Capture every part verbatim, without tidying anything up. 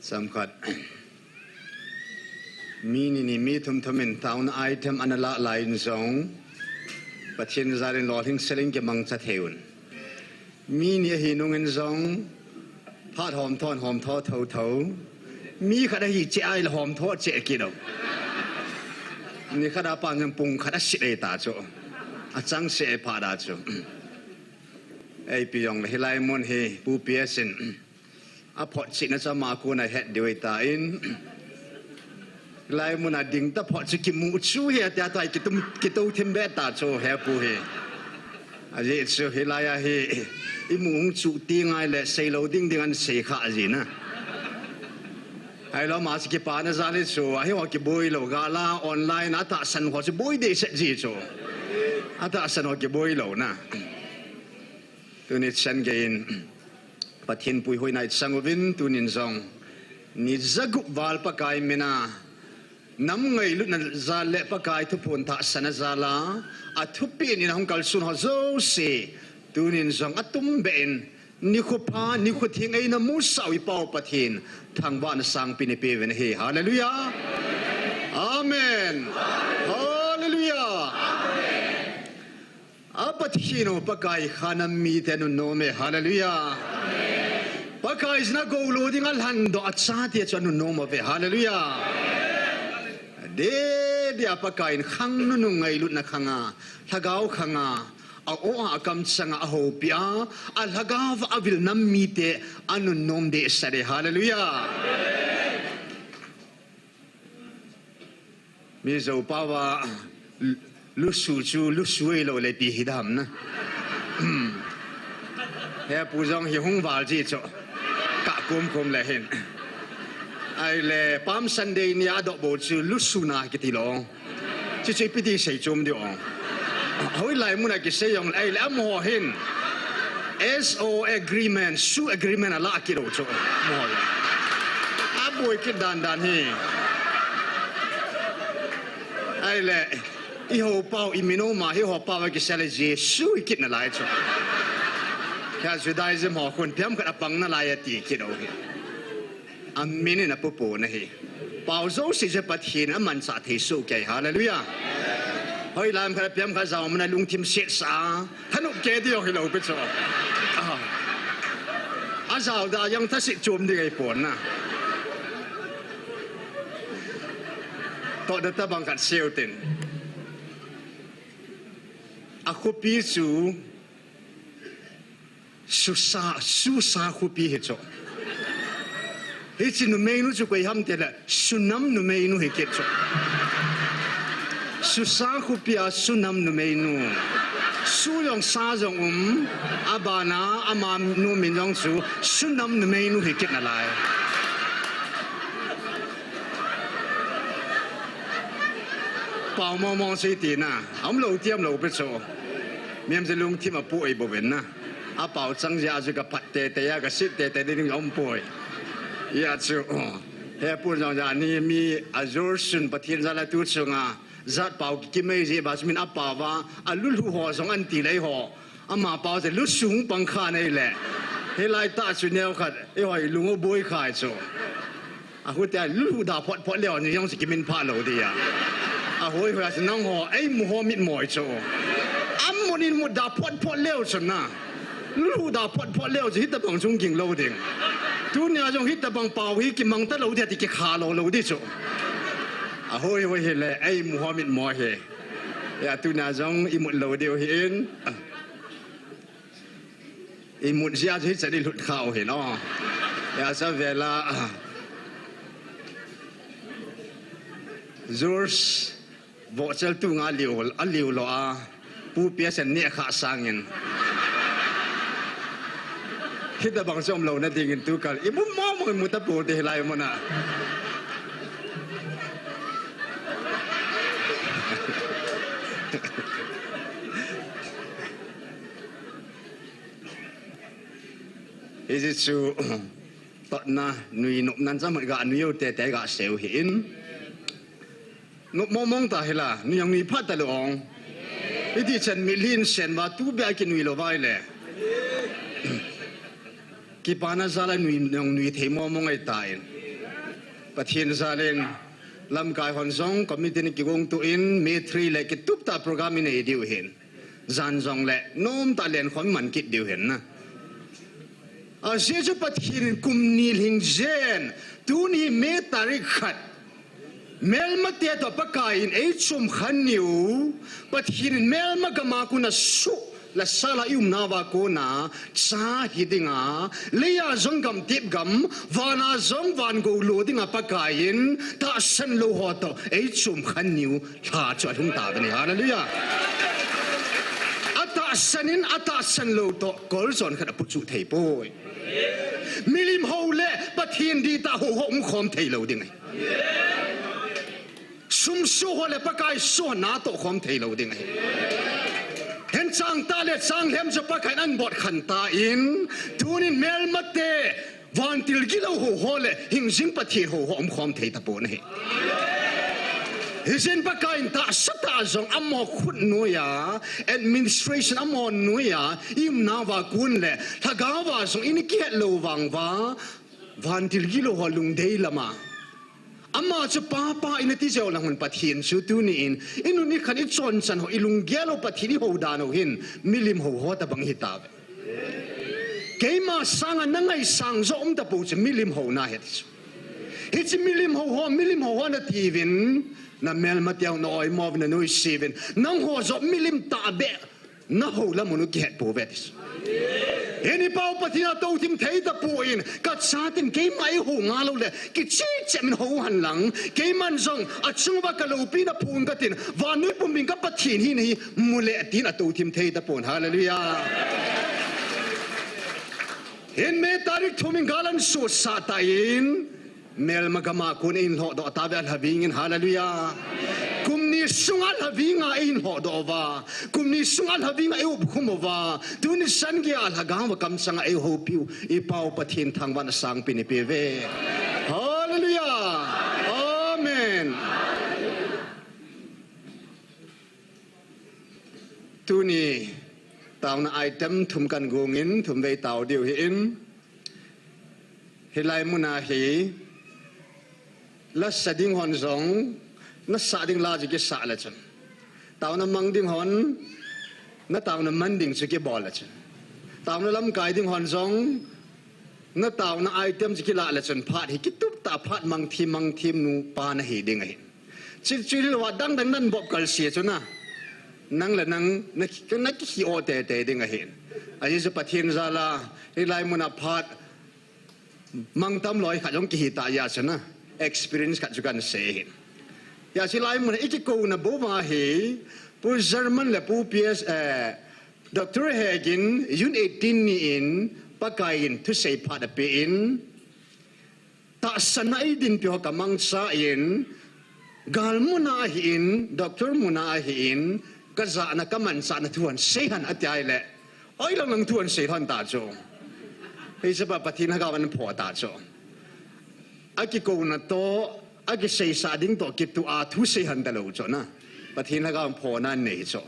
Samkhat. Mi ni ni mi thum thum in tauna item ana lah lai in jong, Pathen jal in lolhing selin kimangcha thei un. Mi ni ahi nung in jong, phat hom thon hom tho tho tho. Mi khat ahi cheh a ahile hom tho cheh kit u. Ni khat a pan jong pung khat asit ei ta chu. Achang se e phat a chu. Eipi jong le hilai mun hi Pu P S in aphotchetna chu ama kon a het diu ahi tan. Hilai mun a ding ta phot chu kimu chu hi ati a tua kitum, kitou thim be ta chu he pu hi. Ajeh chu hilai a hi imu hung chu ti ngai le seilou ding ding an sei kha ajeh na. Ahilou ma chu kipana jal hi chu, ahi ho kiboi lou, gal a online a tahsan ho chu boi dehset ji chu. A tahsan ho kiboi lou na. Tuni chan gei in, Pathen puihoina i chang uvin, tunin jong ni jagup val Pakai min a, nam ngailutna jal le Pakai thuphon tahsanna jal a, a thupi in hung kalson ho jouse, tunin jong atumbeh in, nikho pha, nikho theng eina musah u i Pa u Pathen, thangvahna sangpen ipe uvin ahi. Hallelujah. Amen. Hallelujah. A Pathen u Pakai kha nam mite anunnom e. Hallelujah. Pakai jin a gou lou ding a lhandoh a chate chu anunnom uve. Hallelujah. Deh deh a Pakai in khang nunung ngailutna khang a, lhagao khang a, a o a, a kamchang a, a houpi a, a lhagao a avil nam mite anunnom dehset e. Hallelujah. Mizo pao a lusu chu lusu ei lou le ipi hi dam na. He pu jong hi hung val ji chu. Ka kum kum le hin. Ahile Palm Sunday ni a doh bou chu lusu na kiti lou. Chuchu ipi ti sei chom diu ong. Hoilai mun a kisei jong le ahile amaho hin S O agreement, su agreement ala kit u chu. Amaho jong. Aboi kit dan dan hi. Ahile, i ho pao, i min u ma, hi ho pao a kisei le Jesu i kit nalai chu. Kha Judaism ho khun phiam khat apang nalai ati kit u hi. Amin in apupu na hi. Pao jouse chu Pathen in amanchah thei soh kei. Hallelujah. Hoilai mun khat phiam khat jao mun a lungthim setsah a. Thanop kei diu hilou pi chu. Ah. Ajao da jong thaset chom ding ahi pon na. Toh da tabang khat seiyu tin. A khopi chu Susa, Susa khopi hi chu. Hiche numeinu chu koi ham tile, Sunam numeinu hi kit chu. Susa khopi a Sunam numeinu. Su jong sa jong um, abana, ama nu min jong chu, Sunam numeinu hi kit nalai. Pao mong mong sei tina, aum lou ti aum lou pi chu. Mihem chu lungthim apoh ei bouvin na. A pao chang jeh a chu ka phat tei tei a, ka sit tei tei ding aum poi. Hia chu, oh, he pu jong jani mi a jur sun Pathen jal a tu chunga, jat pao ki, kimei jeh ba chu min a pao va, a lulhu ho jong an ti lei ho. Ama pao chu lusu hung pang kha nei le. Hilai tah chu neo khat, eiho i lung u boi khai chu. A khu te a lulhu da phot phot leu, ni jong chu kimin pha lou dia. A hoi hoi a chu nangho, ei mu ho mit moi chu. A mun in mu da phot phot leu chu na. Lulhu da phot phot leu chu hitabang chung ging lou ding. Tunia jong hitabang pao hi kimang ta lou dia ti kikha lou lou di chu. A hoi hoi hi le, ei mu ho mit moi hi. Ya tunia jong i mut lou diu hi in. I mut jia chu hichan i lut kha u hi no. Ya sa vela. Jurs vohchal tu nga liu, a liu lou a. Pu P S in neh kha sangin. Hitabang chu um lou na dingin tu kal. I mut mong mong i mut a pu ti hilai mun a. Hiche chu, totna, nui nopnan chamat ga nui u tei tei ga seiyu hi in. Nop mong mong ta hi la, nui jong nui phat ta lou ong. Hiti chan mitlhi in sen va tu beh a kinui lou vai le. Kipana jal a nui jong nui thei mong mong ahi ta in. Pathen jalin, lamkai hon jong committee in kigong tuh in, May three le kituptah program inei diu ahin. Jan jongle nomtah lenkhom man kit diu ahin na. Ajeh chu Pathen in kum ni lhing jen, tuni May tarik khat, melmate toh Pakaiyin eichom khen u, Pathen in melma gama kona suh le sala i umnauva kona cha hi dinga, leiya jong gamtep gam, vana jong van gou lo dinga Pakaiyin tahsan lou ho toh eichom khen u lha chu alhung tauve. Hallelujah. Atahsan in atahsan lou toh koljon khat apuichuh thei poi. Milim hou le Pathen dihtah hou ho umkhom thei lou ding ahi. Sum soh ho le Pakai soh natoh khom thei lou ding ahi. Hicheng tah le chang lhem chu Pakaiyin abot khen tan, tunin melmate, vantil gilou hou ho le hingjing Pathen hou ho umkhom thei tapon ahi. Hijeh in Pakaiyin tahsa tah jong amaho khut noiya, administration amaho noiya i umnauva kon le lhagao va jong ina kihet lou vang uva, vantil gilou ho lungdei lama, ama chu papa ina ti jeh uva lang hon Pathen chu tuni in, i nun i khan i chonchan ho, i lunggel ho, Pathen i hou dan ho hin milim hou ho tabang ahi tauve. Keima sanga na ngaisang jo um tapou chu milim houna ahi ti chu. Hiche milim hou ho, milim hou ho nati uvin, na melmate ho na oimo uvin, na noise uvin, nangho jo milim tahbeh na hou lam u kihet pouve ti chu. Hin i Pau Pathen a touthim thei tapon, ka chaten keima i hou ngal lou le, kicheh cheh in hou hen lang, keiman jong achung uva ka loupina phung katin, vannoi pumbing ka Pathen hi nahi, mu le tin a touthim thei tapon. Hallelujah. Hin May tarik thum in gal ana sosah tan, melma gama kon eihin lhohdoh tauve alhaving in. Hallelujah. Kum ni sunga alhaving a eihin lhohdoh uva, kum ni sunga alhaving a i upkhum uva, tuni san geiya alhagao va kamchanga eihoupiu i Pau Pathen thangvahna sangpen ipi uve. Hallelujah. Amen. Tuni taona item thum kan gong in, thum vei tao diu ahin, hilai muna hi la sa ding hon jong, na sa ding la chu kisa le chun, taona mang ding hon, na taona man ding chu kibol le chun, taona lamkai ding hon jong, na taona item chu kila le chun, phat hi kituptah phat mang thim mang thim nu pa na hi ding ahi. Chi, chi lou a dang dang nan bop kal se chu na. Nang le nang, na, na kihi o te te ding ahi. Ajeh chu Pathen jal a, hilai muna phat mang tam loi khat jong kihi ta ya chu na. Experience khat chu kan sei ahi. Ya chu hilai muna i kikouna bou va hi, Pu German le Pu P S, eh, Doctor Hegin, June eighteen ni in, Pakaiyin thusei phat apen, tahsan a eidinpi ho ka mangcha in, gal muna ahin, doctor muna ahin, ka jana ka manchahna thu hon sei hen ati ahile, oi lang lang thu hon sei lhon ta chu. Hiche pa Pathen lhagao ana pho ta chu. A kikouna toh, a kiseisah ding toh kitoh a thu sei hen ta lou chu na. Pathen lhagao phona nei chu.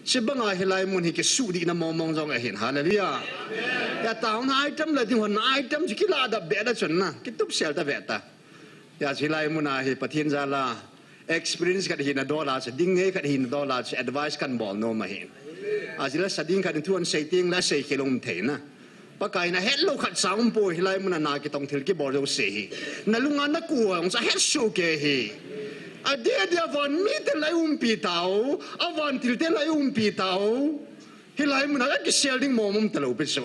Chubanga hilai mun hi kisuhdihna mong mong jong ahin. Hallelujah. Ya taona item la ding hon item chu kila da be da chun na. Kitup sel ta ve ta. Ya chu hilai muna hi Pathen jal a experience khat hina dol a chu, ding ngei khat hina dol a chu, advice kan bol nom ahi. Ajeh chu la sa ding khat in thu hon sei teng le sei khel um thei na. Pakaiyin ahet lou khat cha um poi, hilai muna na kitong thil kibol jouse hi. Na lunga na ku hong cha het soh kei hi. Adeh adeh a van miten la i umpi tau, a vantil ten la i umpi tau. Hilai muna a kisel ding mong mong ta lou pi chu.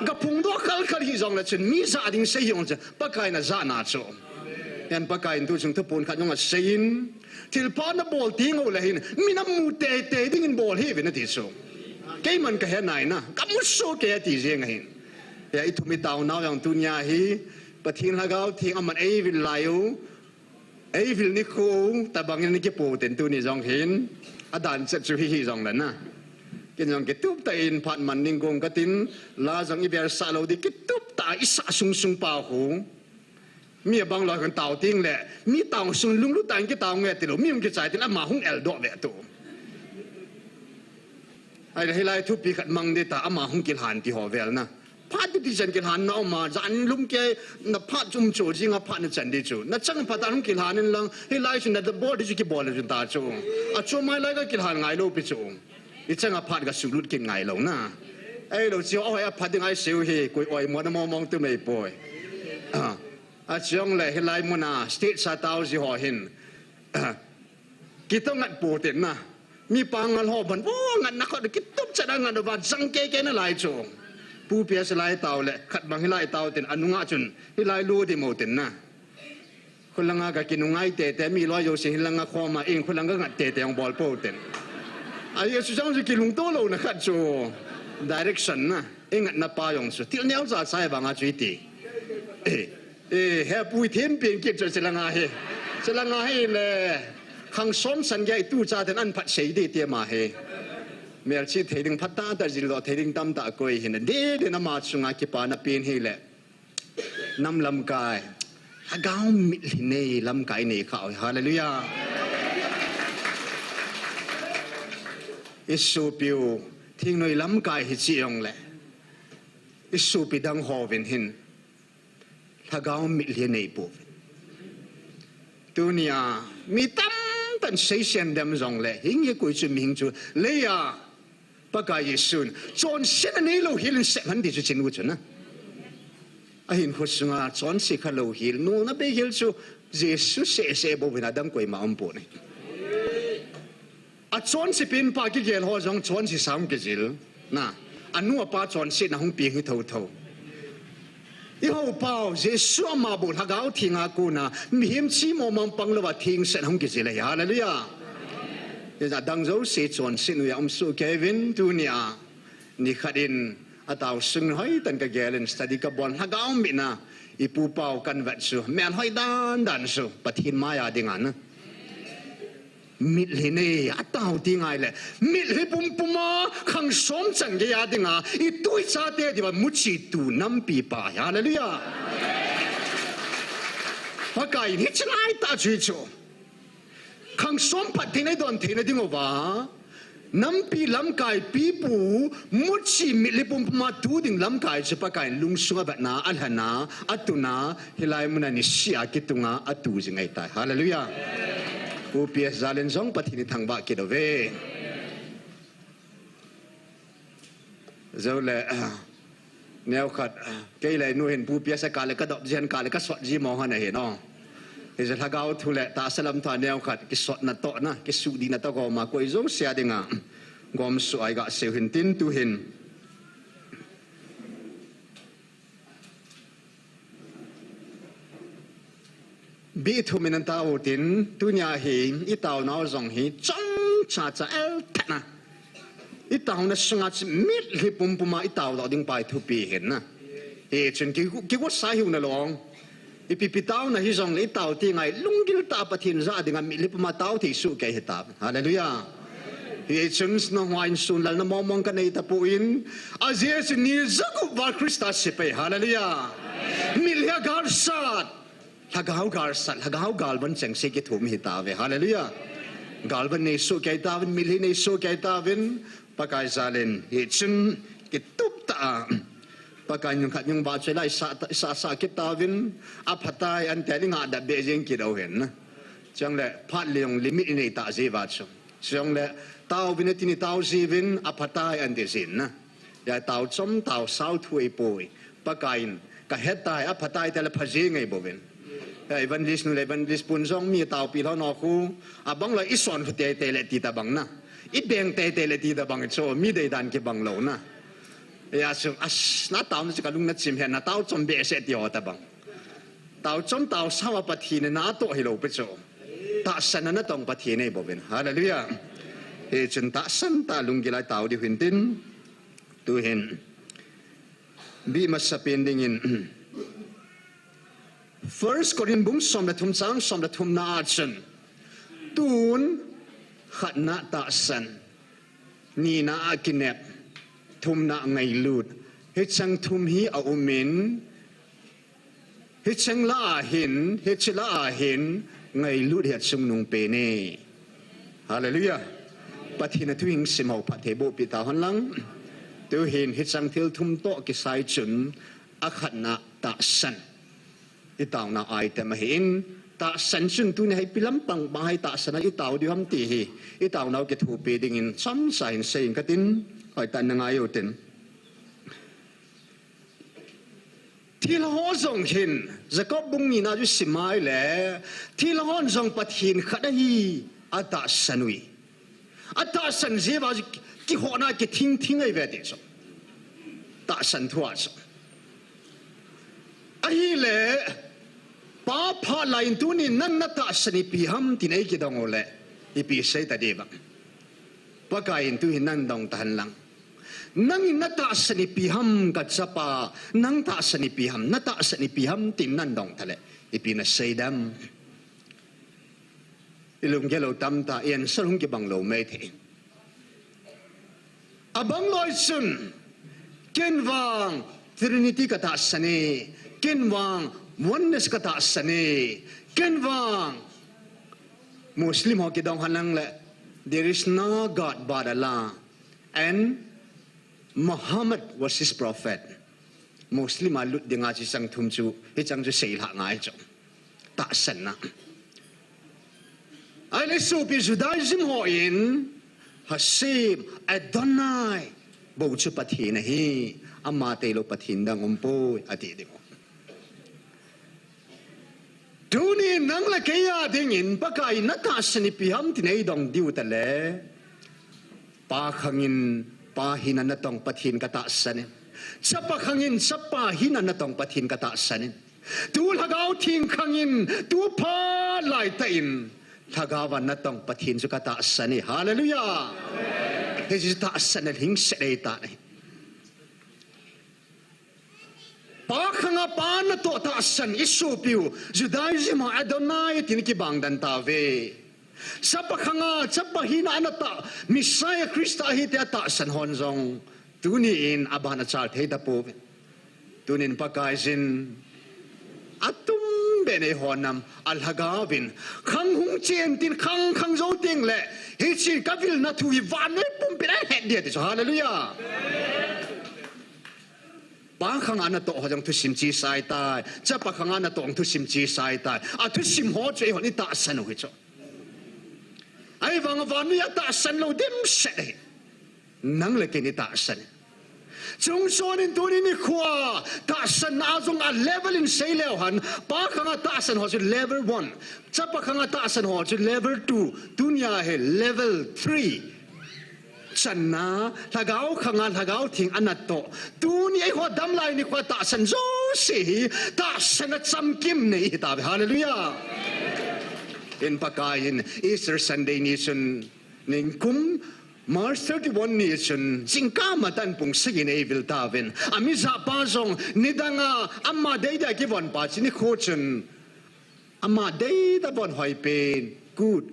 Ka phungdoh khal khal hi jong le chun mi ja ding sei hi jong chu Pakaiyin ajana chu. Hin Pakaiyin tu chung thupon khat jong asei in, thilpha na bol teng u le hin, mi na mu tei tei ding in bol hih uvin ati chu. Keiman ka he nai na, ka mu soh kei ati jeng ahin. Ya i thum i taonau jong tunia hi, Pathen lhagao theng aman ei vil lai u, ei vil nikho u, tabang in kipo ten tuni jong hin, adan chet chu hi hi jong le na. Ken jong kitup tah in phat man ning gong katin, la jong i vel sah lou di kitup tah i sah sung sung pa khu. Mi abang loi kan tao teng le, mi tao sung lunglut tah in kitao nge ti lou, mi hung kichai tin ama hung el doh ve tu. Ahile hilai thupi khat mang di ta ama hung kilhan ti ho vel na. Phat di di jan kilhan na um a, jan lum kei na phat chum chu, jing a phat na chan di chu. Na chang phat a hung kilhan in lang, hilai chu na da bol di chu kibol di chu ta chu. A chu mai lai ka kilhan ngai lou pi chu. I chang a phat ka sulut kin ngai lou na. Ei lou chu, oi a phat ding ai seu hi, koi oi mo na mo mong tu mei poi. A, a chiang le hilai mun a, state sa tau ji ho hin. Kitong ngat po ten na. Mi pa ngal ho ban, wo ngat na kho, kitup chat a ngat ba, jang kei kei na lai chu. Pu P S lai tau le, khat bang hilai tau ten, anunga chun, hilai lu di mo ten na. Khulanga ka kinungai te te, mi loi yo si hilanga khoma, in khulanga ngat te te ong bol po ten. A Jesu jang chu kilung to lou na khat chu. Direction na, in ngat na pa yong chu. Til neo za sai banga chu iti. Eh, eh, he pui them pin kit chu silanga he. Silanga he le, khang som san ge tu cha ten an phat sei di te ma he. Mel chi thei ding phat ta ta jil do thei ding tam ta koi hin. De de na ma chunga kipa na pin hi le. Nam lamkai. Lhagao mitlhi nei lamkai nei kha oi. Hallelujah. I sopiu thingnoi lamkai hi chi ong le. I sopi dang ho vin hin. Lhagao mitlhi nei po vin. Tunia mi tam tan sei sian dem jong le. Hing hi koi chu mi hing chu. Leia. Pakai Jesun. Chonsetna nei lou hel in sep han di chu chin u chu na. A hin kho sunga chonse kha lou hel. Nu na be hel chu Jesu se se bo vin a dang koi ma um po ne. A chonse pen pa kigel ho jong chonse sam kijil. Na. A nu a pa chonsetna hung pi hi tho tho. I ho pau, Jesu ama bu lhagao thinga kuna, mihem chi mo mang pang lou a thing sen hung kijil e. Hallelujah. Ija dang jo se chonse nu ya um su kevin tunia. Ni khat in a tau sung hoi tan ka gel in study ka bon lhagao mi na. I pu pau kan vet su. Mel hoi dan dan su. Pathin maya ding an. Mitlhi nei, a tau ti ngai le. Mitlhi pum pum a, khang som chan ge ya ding a, i tui cha te di ba muchi tu nampi pa. Hallelujah. Pakai ni chinai ta chui chu. Khang som pat thei nei don thei na ding o ba. Nampi lamkai pipu, muchi mitlhi pum pum a tu ding lamkai chu Pakai lungsunga batna, a lhana, a tuna, hilai muna ni sia kitunga, a tu jing ai tai. Hallelujah. Pu P S Zalen jong Pathin ni thangba kit o ve. Zo le, Neo khat, kei le nu hin Pu P S a ka le ka dop ji han ka le ka sot ji mo han ahi no. Hijeh lhagao thu le tahsa lam thu a neo khat kisotna toh na, kisudihna toh gom a koi jo sia dinga. Gom su ai ga seu hin tin tu hin. Bi thum in an tao tin, tunia hi, i tao nau jong hi, chong cha cha el thet na. I tao na sunga chi mitlhi pum pum a i tao lo ding pai thupi hin na. Hi chun ki, ki ko sa hiu na long. I pi pi tao na hi jong le i tao ti ngai lunggil ta Pathin ja dinga mitlhi pum a tao thei su kei hi ta. Hallelujah. Hi chun sna hwa in sun lal na mong mong ka nei ta pu in. A Jesu ni jakup va Krista si pai. Hallelujah. Mitlhi a gal sat. Lhagao gal sat, lhagao gal van cheng se kithum hi ta ve. Hallelujah. Gal van nei su kei ta vin, mitlhi nei su kei ta vin. Pakai zalen, hi chun kitup ta a. Pakai nyung khat nyung ba chela i sa, i sa, sa kit ta vin. A phatai an te li nga da be jing kit o hen na. Chang le, phat le yong limit i nei ta ji va chu. Chang le, tao vin a ti ni tao ji vin, a phatai an te jin na. Ya tao chom tao sao thu ei poi. Pakai in, ka het tai, a phatai te le pha ji ngai bo vin. Ya evangelist nu le evangelist pun jong mi tao pi lo no khu. A bang lo i son khu te te le ti ta bang na. I beng te te le ti ta bang cho, mi dei dan ki bang lo na. Ya su, as, na tao na chu ka lung na chim hen, na tao chom be se ti ho ta bang. Tao chom tao sao a Pathin na to hi lo pe cho. Tahsan na tong Pathin ei bo vin. Hallelujah. Hi chun tahsan ta lunggil a tao di hin tin. Tu hin. Bi masa pen ding in. First Corinth bung som le thum chang som le thum na a chun. Tun khatna tahsan. Nina a kinep. Thumna ngailut. Hi chang thum hi a um in. Hi chang la a hin, hi chi la a hin, ngailut hi a chungnung pen e. Hallelujah. Pathin a thu hing sim ho phat thei bo pi ta hon lang. Tuhin hichang thil thum toh kisai chun, akhatna tahsan. I tauna item ahin, tahsan chun tuni hi ipi lampang bang hi tahsan a i tau diu ham ti hi, i tauna u kithopi dingin chomcha hin seiyin katin, hoitah in na ngai utin. Thilha ho jong hin, Jacob bung nina chu sim a ahile, thilha hon jong Pathen khat ahi, atahsan u ahi. Atahsan jeh uva chu kihotna kithing thing ahi ve ti chu. Tahsan thu a chu. Ahile, Pa phat laiyin tunin nang na tahsan ipi ham tin ei kidong uleh, ipi sei ta diu vang. Pakaiyin tuhin nang dong tahen lang. Nangin na tahsan ipi ham ka chapa, nang tahsan ipi ham, na tahsan ipi ham tin nang dong taleh, ipi na sei dem. I lunggel u tamtah, i answer hung kibang lou mai thei. Abang loi chun, ken vang Trinity ka tahsan e, ken vang Oneness ka tahsan e, ken vang Muslim ho kidong henlang leh, there is no God but Allah, and Muhammad was his prophet. Muslim a lut dinga hichang thum chu, hichang chu seilhah ngai chu. Tahsanna. Ahile sopi Judaism hon, Hashem, Adonai, bou chu Pathen ahi, ama tailou Pathen dang umpoi, ati ding u. Tunin nang le kei a dingin Pakai na tahsan ipi ham tin ei dong diu taleh. Pa khangin Pa hina natong Pathen ka tahsan in. Chapa khangin Chapa hina natong Pathen ka tahsan in. Tu Lhagao Theng khangin tu phat laitah in Lhagao a natong Pathen chu ka tahsan e. Hallelujah. Hiche tahsan a lhingset ei ta ahi. Pa khanga Pa natoh tahsan i sopiu, Judaism a Adonai tin kibang dan tauve. Chapa khanga, Chapa hina anatah, Messiah Christa ahi tia tahsan hon jong, tunin aban achal thei tapouve. Tunin Pakaiyin, atumbeh in eihon nam, a Lhagao vin, khang hung chen tin khang, khang jou teng leh, hiche ka vilna thu hi vannoi pumpin ahet ding ati chu, hallelujah. Pa khanga natoh ho jong thusim chesa ahitai. Chapa khanga natoh jong thusim chesa ahitai. A thusim ho chu eihon i tahsan u hi chu. Ahivang vannoi a tahsan lou dimset ahi. Nang le kei in i tahsan. Chung chon in tuni nikho a tahsanna jong a level in sei leu hen. Pa khanga tahsan ho chu level one. Chapa khanga tahsan ho chu level two. Tunia hi level three. Channa, Lhagao khanga Lhagao Theng anatoh. Tuni eiho damlai nikho a tahsan jouse hi, tahsan a chamkim nei hi tauve. Hallelujah. In Pakaiyin, Easter Sunday ni chun, ningkum, March thirty-one ni chun, jingkah matah in pung sagi in eivil tauvin. Amijahpa jong, nidanga, ama deidei a kivon pa chu nikho chun, ama deitah von hoipen, kut,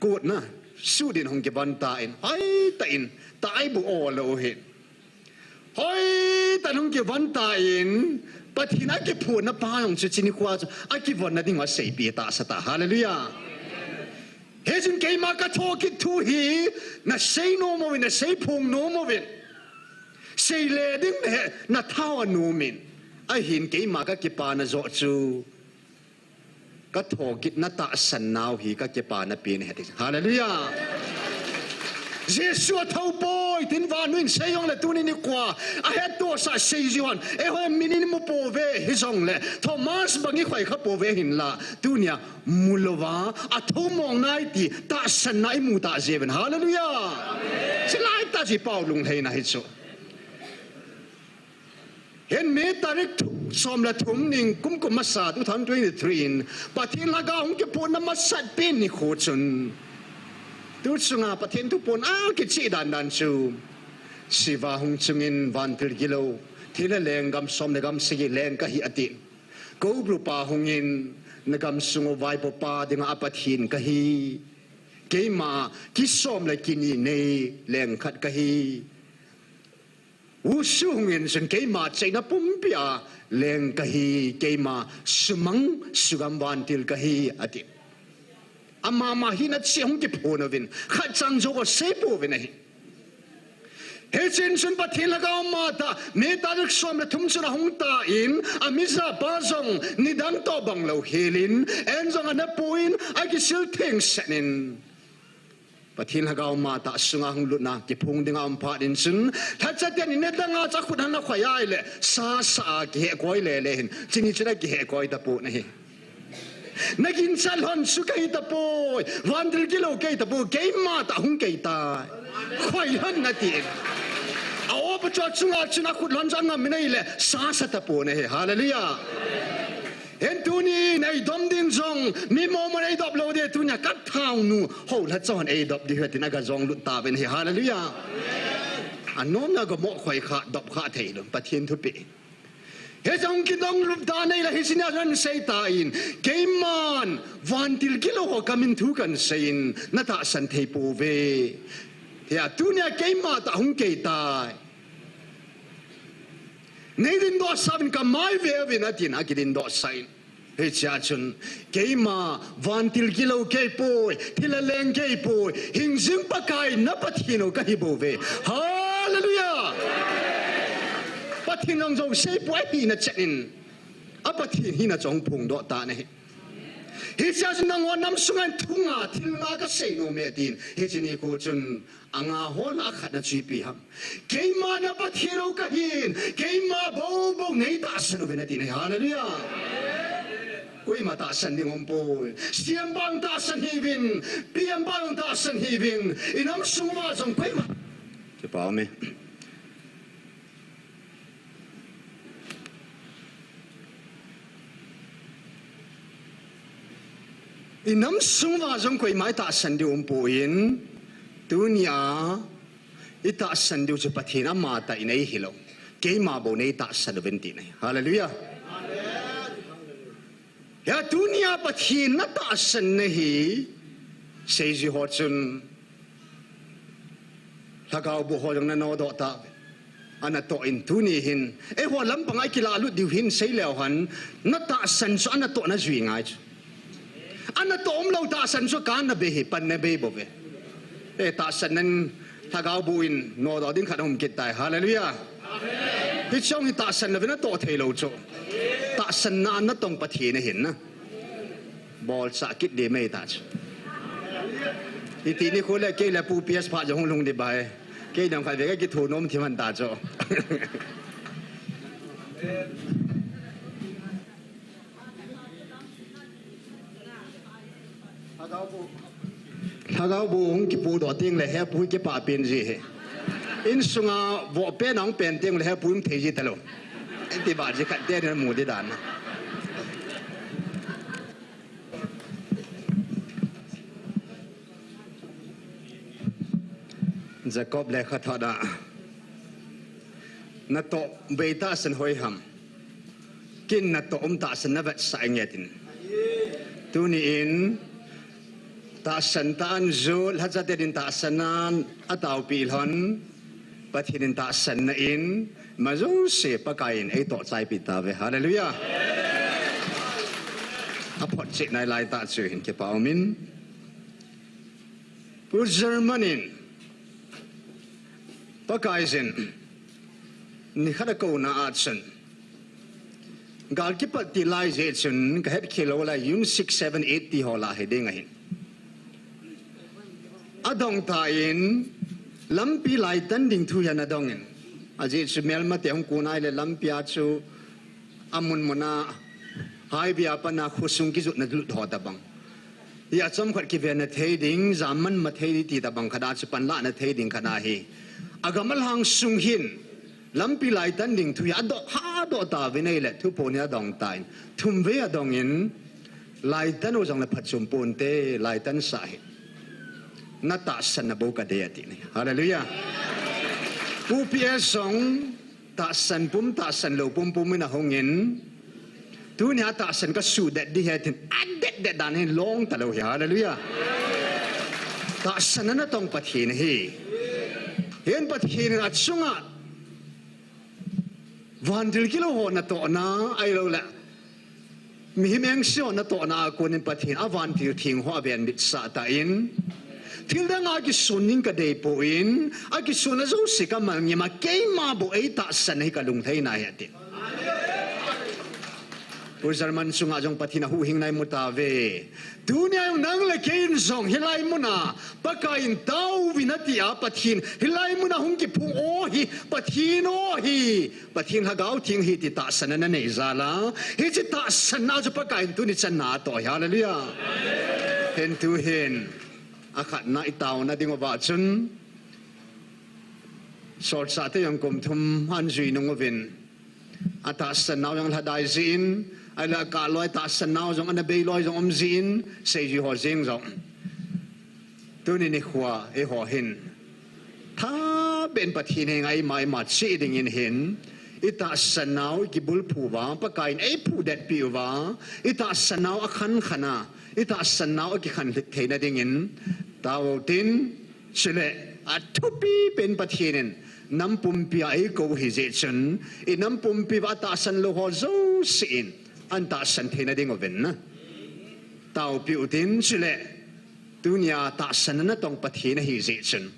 kutna, suit in hung kivon tan, hoitah in, taibu o lou hin. Hoitah in hung kivon tan, Pathen a kiphonna pa jong chu hiche nikho a chu, akivonna ding ho seipeh tahsa tai. Hallelujah. Hichun keima ka thokit thu hi, na sei nom uvin, na sei phong nom uvin. Sei le ding na he, na thao anom in. Ahin keima ka kipana joh chu. Ka thokitna tahsan nau hi ka kipana pen ahi ti. Hallelujah. Jesu athou poi, tin vannoi in sei jongle tuni nikho a, ahettohsah sei jing hon, eiho min in mu pouve hijongle, Thomas bang i khoi kha pouve hinla, tunia mu louva, athou mong nai ti, tahsanna i mu tah jeh uvin. Hallelujah. Chulai tah chu i pau lunglhaina hi chu. Hin May tarik thum, som le thum ningkum kum masa two thousand twenty-three in Pathen Lhagao hung kiphonna masat pen nikho chun. Tu chunga Pathen thuphon a kicheh dan dan chu. Shiva hung chungin vantil gilou, thilha lenggam som le gam sagi leng kahi ati. Cobra pa hungin na gamsung u vaipopa dinga a Pathen kahi. Keima kisom le kini nei leng khat kahi. Wushu hungin chun keima cheina pumpi a leng kahi, keima sumang sugam vantil kahi, ati. Ama ma hina cheh hung kiphon uvin, khat chang joh asei pouvin ahi. Hichun chun Pathen Lhagao matah, May tarik som le thum chun ahung tan, amija pa jong nidang toh bang lou helin, an jong ana puin, akisil thengsetin. Pathen Lhagao matah sunga hung lutna kiphong dinga aum phat in chun, lhacha ten in adang a chu akhut ahin akhoi ahile, sa sa a kihekoi lele hin, chuni chun akihekoi tapon ahi. Naginchat lhon chu kahi tapoi, vantil gilou kahi tapoi, keima tah hung kahi tai. Khoi lhon natin. A-o pa chu achunga chun akhut lhon chu angam in ahile, sa sa tapon ahi. Hallelujah. Hin tunin eidom ding jong, mi momo in eidop lou ding, tunia kathaonu, ho lhacha hon eidop ding ahi tin aga jong lut tauvin ahi. Hallelujah. Anomna ga mo khoi kha, dop kha thei lou, Pathen thupeh. Hiche jong kidong lut dan ahile hiche nia jong sei tan, keiman vantil gilou ho kamin thu kahin seiyin, natahsan thei pouve. Hia tunia keima tah hung kahi tai. Nei dingdoh sah uvin kamai ve uvin atin akidingdoh sah in. Hichea chun, keima vantil gilou kahi poi, thilha leng kahi poi, hingjing Pakai na Pathen u kahi bouve. Hallelujah! Pathen jong jouse pu ahina chan in, a Pathen hina chu hung phongdoh tan ahi. Hichea chun nangho nam sunga thunga thil nga kasei nom e tin, hiche nikho chun, anga ho lah a khatna chu ipi ham. Keima na Pathen u kahin, keima bou bou nei tahsan uvin atin ahi. Hallelujah. Koima tahsan ding umpoi. Siampa tahsan hih uvin, piampa tahsan hih uvin. Inam sung uva jong koima. Kipa ume. Inam sung uva jong koima itahsan diu umpoi, tunia itahsan diu chu Pathen amatah in ahi hilou. Keima bou nei tahsan uvin tina ahi. Hallelujah. Hia tunia Pathen natahsan na hi, seiji ho chun, Lhagao boh ho jong nanodoh tauve. Anatoh in tuni hin, eiho lampanga ikilah lut diu hin seileu hen, natahsan chu anatoh najui ngai chu. Anatoh umlou tahsan chu kana bei hi, pan nabei bouve. Eh, tahsan nan Lhagao boh in nodoh ding khat aum kit tai. Hallelujah. Hiche jong hi tahsan louvin atoh theilou chu. Tahsan na natong Pathen ahin na. Bolcha kit ding mai ta chu. Hiti nikho le kei le Pu P S phat jong hung lhung ding bai. Kei dang khat ve kakithunom thim hen ta chu. Lhagao boh hung kipuidoh teng le hepu hi kipah pen ji hi. Insunga voh pen a hung pen teng le hepu um thei ji talou. Iti ba ji khat te ni mu ding dan. Jacob lekhathot a, natoh bei tahsan hoi ham. Ken natoh um tahsan navetsah inge tin. Tuni in, tahsan tah in jot, lhacha tenin tahsan a ataopi lhon, Pathen in tahsan na in, ima jouse Pakai in eitoh chaipi tauve. Hallelujah. Aphotchetna lai tah chu hin kipa umin. Pu German in, Pakaiyin, nikhat akouna a chun, gal kipat ti lai jeh chun, kahet khel lou lai, June six, seven, eight ti ho lah hiding ahin. Adong tan, lampi laitan ding thu hi ana dongin. Ajeh chu melmate hung kon ahile lampi a chu, amun muna, highway a pat a khosung kijotna lut ho tabang. Hia chomkhat kivenna thei ding, jam manma thei ding ti tabang khat a chu panlahna thei ding khat ahi. Agam alhang sung hin, lampi laitan ding thu hi adoh, adoh tauvin ahile, thuphon hi adong tan. Thumvei adongin, laitan u jongle phatchom ponte, laitan sah hih. Natahsan na bou kadei ati ahi. Hallelujah. Pu P S jong, tahsan pum, tahsan lou pumpum in ahungin, tunia tahsan kasuhdet ding ahi tin, adetdet dan hin long talou hi, hallelujah. Tahsan a natong Pathen ahi. Hin Pathen in achunga, vantil gilou ho natohna, ahilouleh, mihem engse ho natohna a konin Pathen, avantil theng ho avenbitsah tan, Thil dang a kisun ning kadei poi, a kisun a jouse kamal ngim a, keima bou eitahsan hi kalung lheina ahi ati. Pu German chunga jong Pathen a huhhingna imu tauve. Tunia jong nang le kei in jong hilai muna Pakai in taovin ati a, Pathen hilai muna hung kiphong o hi, Pathen o hi, Pathen Lhagao Theng hi ti tahsan a nanei jal a, hiche tahsan a chu Pakai in tuni chan na atoh hi. Hallelujah. Hin tuhin akhatna itaona ding uva chun, solchah te jong kum thum ahin jui nung uvin, atahsan nau jong lhadai jin, ahile akah loi tahsan nau jong ana bei loi jong um jin, seijui ho jeng jong. Tuni nikho a eiho hin thabeh in Pathen henga eima eima che dingin hin, itahsan nau ikibulphu uva, Pakai in eiphudet peh uva, itahsan nau akhan khan a, itahsan nau akikhan lhit theina dingin, tao tin, chule athupi pen Pathen in nam pumpi a eikou hi jeh chun, inam pumpi uva atahsan lou ho jouse in ahin tahsan theina ding uvin na. Taopeh utin, chule tunia tahsan a natong Pathen ahi jeh chun,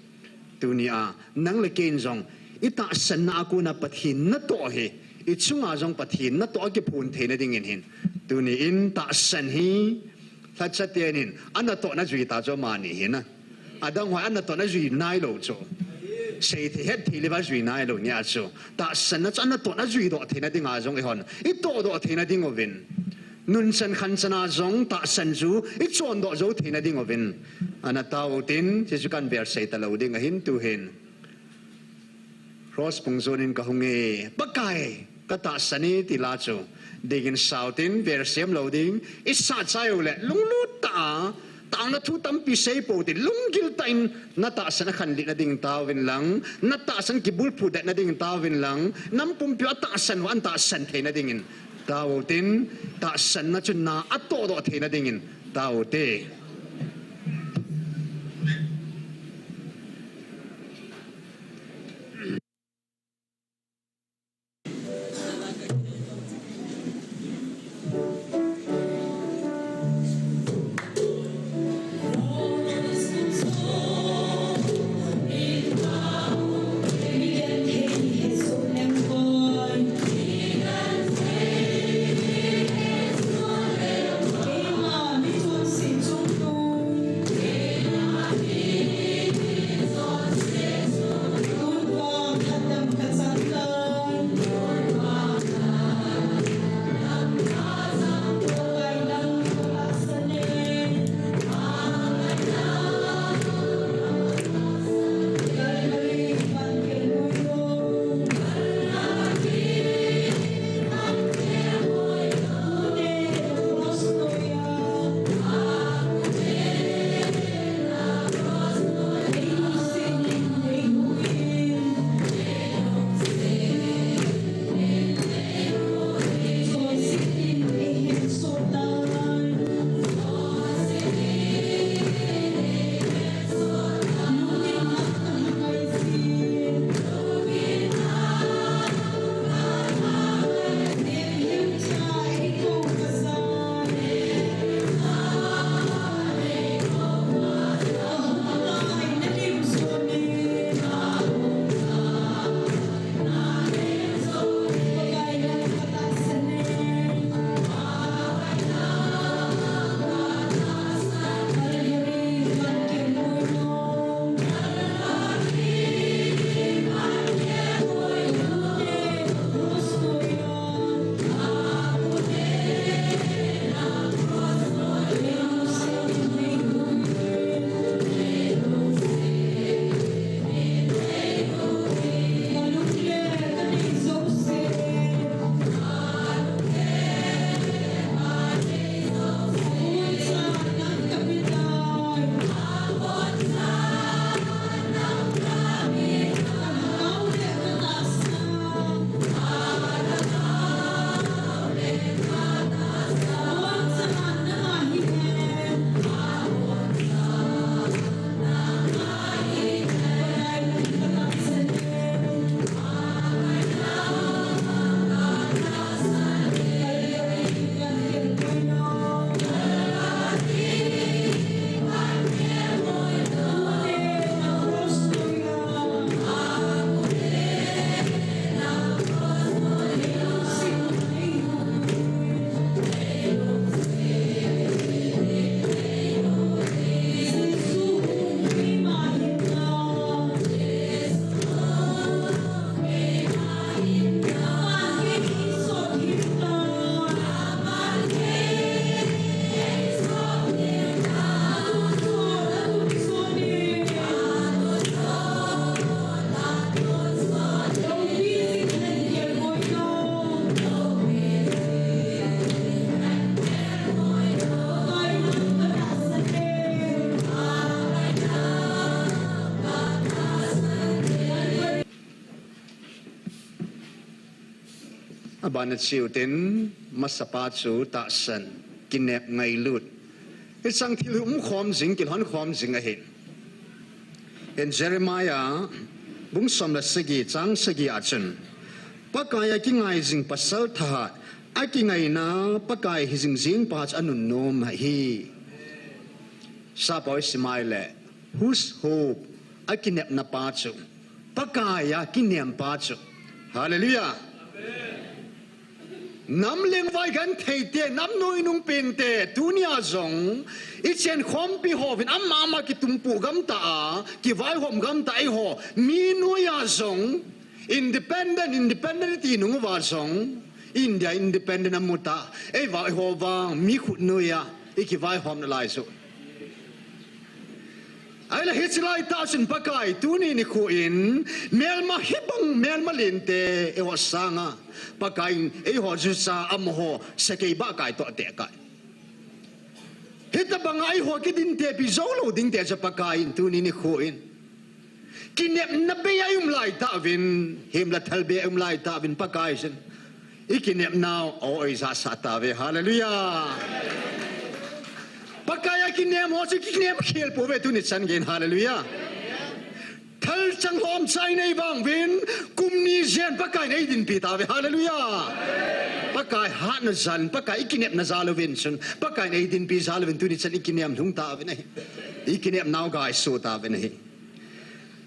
tunia nang le kei in jong itahsan na a kona Pathen natoh hi, ichunga jong Pathen natoh akiphon theina dingin hin, tuni in tahsan hi lhacha ten in anatoh na jui ta chu amani hi na. Adang ho anatoh na jui nailou chu. Seithei hetthei le va jui nailou nia chu, tahsan na chu anatoh na jui doh theina dinga jong eihon itoh doh theina ding uvin, nunchan khanchan a jong tahsan chu ichon doh jou theina ding uvin, ana tao utin, hiche chu kahin vetsah talou ding ahin tuhin. Cross pung jon in kahung e, Pakai, katahsan e ti la chu, dingin sao tin, vetsah lou ding, isah chai uleh, lunglut tah a, taona thu tampi sei pou tin, lunggil tah in natahsan a khanlih na ding taovin lang, natahsan kibulphu det na ding taovin lang, nam pumpi a tahsan uva natahsan theina dingin tao tin, tahsan na chu na atoh doh theina dingin tao te. Abana chu tin, masapa chu tahsan, kinep ngailut. Hicheng thil hi umkhom jing, kilhonkhom jing ahi. In Jeremiah bung som le sagi, chang sagi a chun, Pakai a kingai jing pasal thahat, akingaina Pakai hi jing jing pa chu anunnom ahi. Sapa oi, simai le, whose hope, akinepna pa chu, Pakai a kinem pa chu. Hallelujah. Nam lengvai genthei te, nam nuinung pen te, tunia jong, i chenkhompi hon, ama ama kitumpu gamta a, kivaihom gamta eiho, mi noiya jong, independent, independent ti nung uva jong, India independent amu ta, eiva eiho vang, mi khut noiya, i kivaihom nalai chu. Ahile hiche laitah chun Pakai tuni nikho in melma hibang melma lente eiho sanga Pakai in eiho jucha amaho sakei ba kai toh te kai. Hitabanga eiho kidin tepi jou lou ding te chu Pakai in tuni nikho in kinepna bei a i um laitah uvin, himla thal bei a i um laitah uvin Pakai chun i kinepnau a oi jasa tauve. Hallelujah. Pakai a kinem ho chu kinem khel pouve tuni chan geiyin. Hallelujah. Thalchang lhomcha i nei vang uvin, kum ni jen Pakai in eidinpi tauve. Hallelujah. Pakai hatna jal in, Pakai i kinepna jal uvin chun, Pakai in eidinpi jal uvin tuni chan i kinem lhung tauvin ahi. I kinepnau gaisuh tauvin ahi.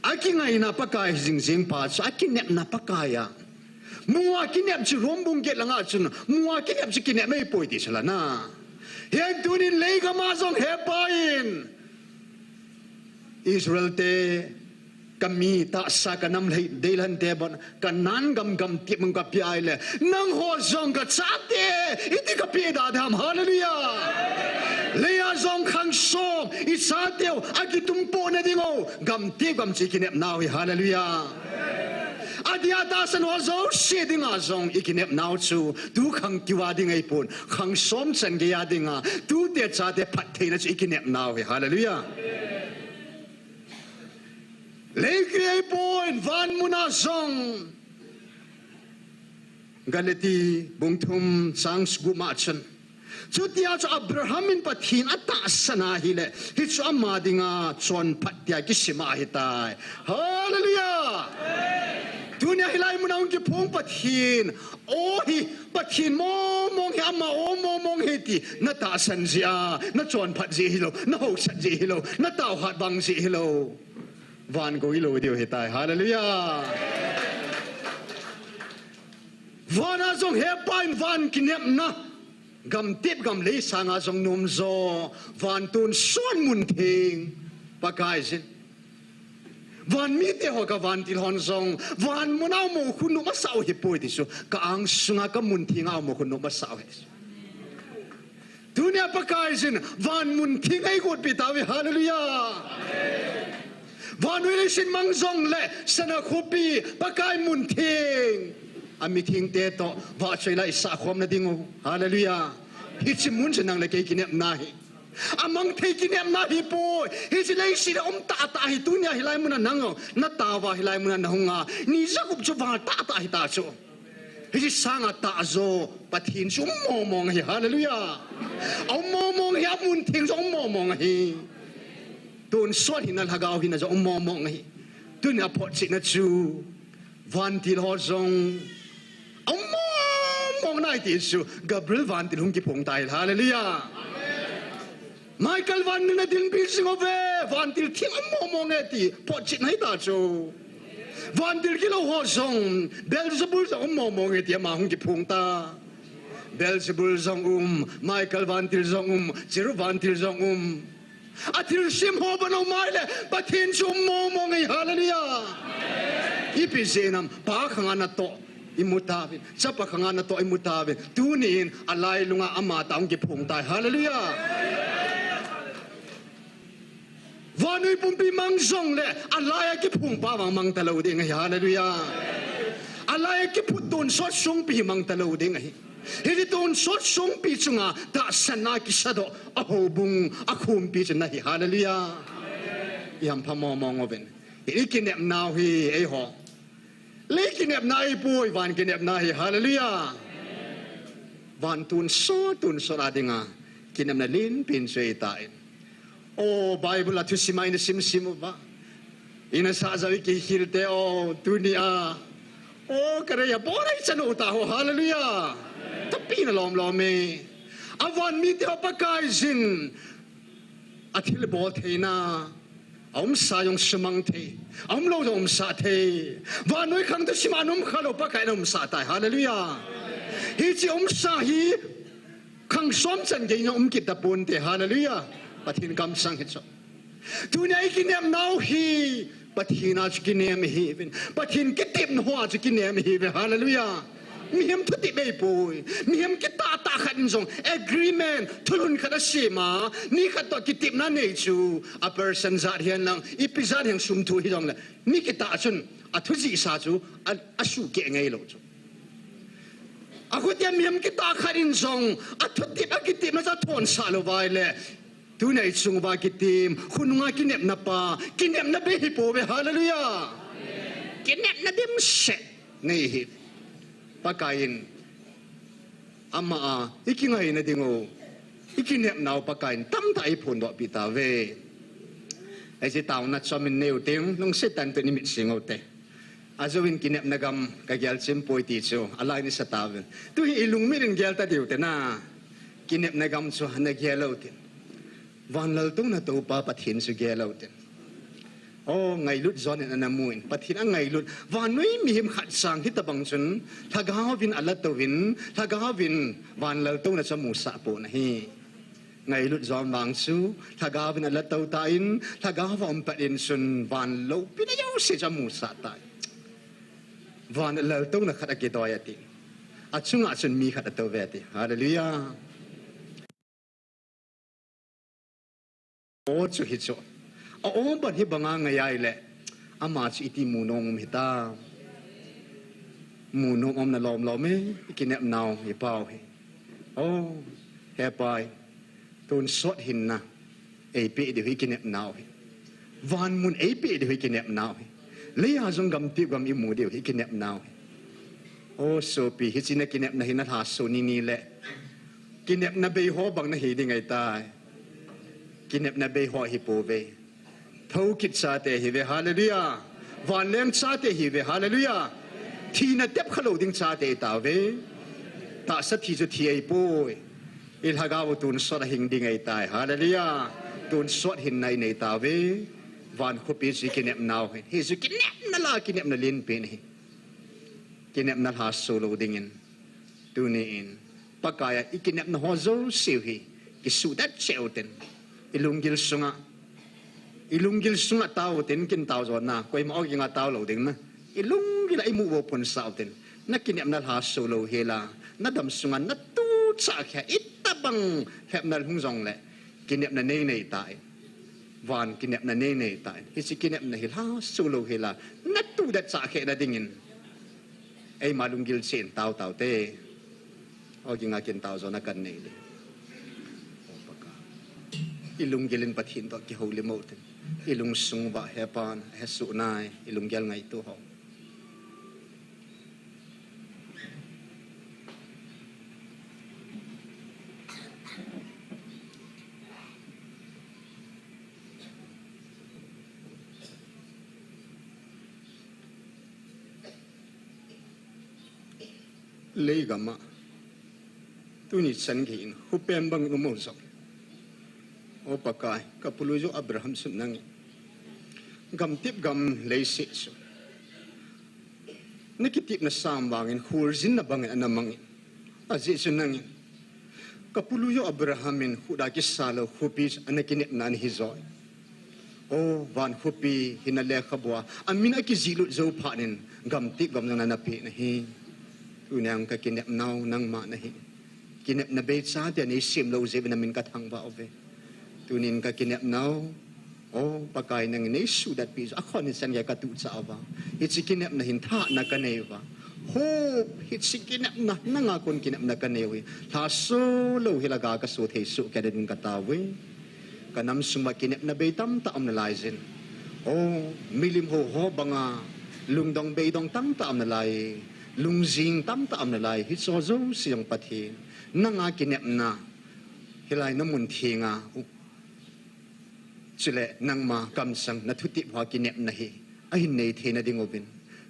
Akingaina Pakai hi jing jing pa chu, akinepna Pakai a. Munga kinep chu Rom bung get langa chun, munga kinep chu kinep mei poi ti chu la na. Hiche tunin leigam a jong hepa in, Israel te, ka mi tahsa ka nam lei deidan te bon, Canaan gam gamtep mun kapeh ahile, nangho jong ka chate, iti kapeh da dem. Hallelujah. Leiya jong khang som, i chateu akitumpoh na ding u, gamtep gam chu i kinepnau hi. Hallelujah. Adia tahsan ho jouse dinga jong i kinepnau chu, tu khang keu a ding ahipon, khang som chan geiya dinga, tute chate phattheina chu i kinepnau hi. Hallelujah. Lei keu ahipon, van muna jong. Galati bung thum chang sagi ma chun, chutia chu Abraham in Pathen atahsan ahile, hichu ama dinga chonphat tia kisim ahitai. Hallelujah. Tunia hilai muna hung kiphong Pathen o hi, Pathen mong mong hi, ama o mong mong hi ti na tahsan jeh a, na chonphat jeh hilou, na haosat jeh hilou, na taohat vang jeh hilou. Van gou hilou diu ahitai. Hallelujah. Vana jong hepa in van kinepna, gamtep gam lei sanga jong nom jo, van tonsot mun theng, Pakai jin. Van mite ho ka vantil hon jong, van muna mo khu nom asah u hipoi ti chu, ka angsunga ka mun thenga mo khu nom asah u hi. Tunia Pakai jin, van mun theng eigotpi tauve. Hallelujah. Vannoi leiset mang jongle, sana khopi, Pakai mun theng. Ami thengte toh, vahchoi la i sahkhom na ding u. Hallelujah. Hiche mun chu nang le kei kinepna hi. Amang thei kinepna hipoi. Hiche leiset a um tahtah hi tunia hilai muna nang jong, na taova hilai muna na hunga, ni jagup chu val tahtah hita chu. Hiche sanga tahjo Pathen chu um mong mong ahi. Hallelujah. A um mong mong ahi, amun theng jong um mong mong ahi. Tonsot hina, lhagao hina jong um mong mong ahi. Tunia photchetna chu vantil ho jong a um mong mong nai ti chu Gabriel vantil hung kiphong tai. Hallelujah. Michael vantil na dinpi jing uve, vantil theng um mong mong e ti photchetna hita chu. Vantil kilou ho jong, Beelzebul jong um mong mong e ti ama hung kiphong ta. Beelzebul jong um, Michael vantil jong um, Cherub vantil jong um. Athilsem ho bana um ahile, Pathen chu um mong mong e. Hallelujah. Ipi jeh ham, Pa khanga natoh imu tauvin, Chapa khanga natoh imu tauvin. Tunin alailunga amatah hung kiphong tai. Hallelujah. Vannoi pumpi mang jongle, alaiya kiphong pa vang mang talou ding ahi. Hallelujah. Alaiya kiphut tonsot songpi hi mang talou ding ahi. Hiche tonsot songpi chunga tahsanna kisadoh a houbung a khompi chu nahi. Hallelujah. I hampha mong mong uvin. I kinepnau hi eiho. Lei kinepna ahipoi, van kinepna ahi. Hallelujah. Van tonsot, tonsot a dinga kinepna lenpen chu ahitai. O, Bible a thusim a ina simsim uva, ina sah jao u kikhel te, o, tunia, o, ka rei a bol a ichan u ta ho, hallelujah. Tapi'n alom lom e. Avan mite ho Pakaiyin athilbol theina, aumsa jong sumang thei, aumlou jong umsah thei. Vannoi khang thusim a ana um khalou Pakaiyin aumsah tai, hallelujah. Hiche umsa hi khang som chan gei jong um kit taponte, hallelujah. Pathen kamsang hi chu. Tunia ikinepnau hi Pathen a chu kinem ihiuvin, Pathen kitepna hoa chu kinem ihiuve, hallelujah. Mihem thutep ahipoi. Mihem kitah tah khat in jong agreement, thulhun khat asem a, mi khat toh kitepna nei chu, a percent jat hihen lang, ipi jat hihen sum thu hijongle, mi kitah chun athu jihsa chu a, asuhkeh ngailou chu. Akhutia mihem kitah khat in jong athutep, akitepna chu athonsah lou uva ahile, tunia ichung uva kitem, khonunga kinepna pa, kinepna bei hipouve, hallelujah. Kinepna dimset nei hi. Pakaiyin ama a ikingaina dingu, ikinepnau Pakaiyin tamtah eiphondohpeh tauve. Hiche taona chom in nei u teng, lungset tah in tuni mit sing u te. Ajouvin kinepna gam kagel chim poi ti chu alai nasa tauvin. Tu hi ilungmit in gel ta diu te na. Kinepna gam chu nagel u tin, van laltouna toupa Pathen chu gel u tin. O, ngailut John in ana mu in, Pathen angailut. Vannoi mihem khat sang hitobang chun Lhagaovin alatouvin, Lhagaovin van laltouna chu amusah pon ahi. Ngailut John vang chu Lhagaovin alatou tan, Lhagao a um pet in chun van loupina jouse chu amusah tai. Van laltouna khat akidoi ati. Achunga chun mi khat atouve ati. Hallelujah. O chu hichu. A-o ban hibanga ngai ahile, ama chu iti mu nom um hita. Mu nom umna lom lom e, ikinepnau hi pau hi. O, He Pai, tonsot hinna eipeh diu hi ikinepnau hi. Van mun eipeh diu hi ikinepnau hi. Leiya jong gamtep gam imu diu hi ikinepnau hi. O sopi, hiche nakinepna hi nalhaso nini le, kinepna bei ho bang nahi ding ahitai. Kinepna bei ho hipouve. Thoukit chate ihiuve, hallelujah. Vanleng chate ihiuve, hallelujah. Thina tep khalou ding chate itauve. Tahsa thi chu thi ahipoi. Ilhagao tonsot a hing ding ahitai, hallelujah. Tonsot hinna inei tauve. Van khopi chu ikinepnau hi. Hichu kinepna la, kinepna lenpen ahi. Kinepna lhaso lou dingin, tuni in, Pakaiya ikinepna ho jouse u hi kisuhdet cheh u tin, ilunggil sunga, ilunggil sunga tao u tin, kin tao jo na, koima o kinga tao lou ding na. Ilunggil a imu bou ponsah u tin, nakinepna lhaso lou hela, nadam sunga natuchah kheh, itobang lhepna hung jongle, kinepna nei nei tan. Van kinepna nei nei tan. Hiche kinepna hi lhaso lou hela, natudet chah kheh na dingin, eima lunggil cheh in tao tao te. O, kinga kin tao jo na kan nei le. Ilunggil in Pathen toh kihoulim u tin, ilungsung uva Hepan ahesoh nai, ilunggel ngaito ho. Leigam a tuni chan gei in khopi bang in um u jong, O Pakai, kapului u Abraham chu nangin, gamtep gam leiset chu nakitepna sam vangin kholjinna bangin ana mangin, ajeh chu nangin kapului u Abraham in khut a kisa lou khopi chu ana kinepna ana hi joi. O, van khopi hi na lekhabua amin akijihlut jou phat in gamtep gam nang nana peh nahi. Tunia kakinepnau nangma nahi. Kinepna bei chate neisem lou jeh uvin namin kathangvah uve. Tunin kakinepnau, O Pakai, nangin neisuhdet peh jeh u akhon in chan gei katuhchah uva, hiche kinepna hin thahna kanei uva, hope, hiche kinepna, nanga kon kinepna kanei u hi lhaso lou hela ga kaso thei soh kei dingin katao uve. Kanam sunga kinepna bei tamtah um nalai jin. O, milim hou ho banga lungdong beidong tamtah um nalai. Lungjing tamtah um nalai, hiche jouse jong Pathen, nanga kinepna, hilai namun thenga, chule nangma kamsang, nathutep hoa kinepna hi ahin nei theina dinguvin,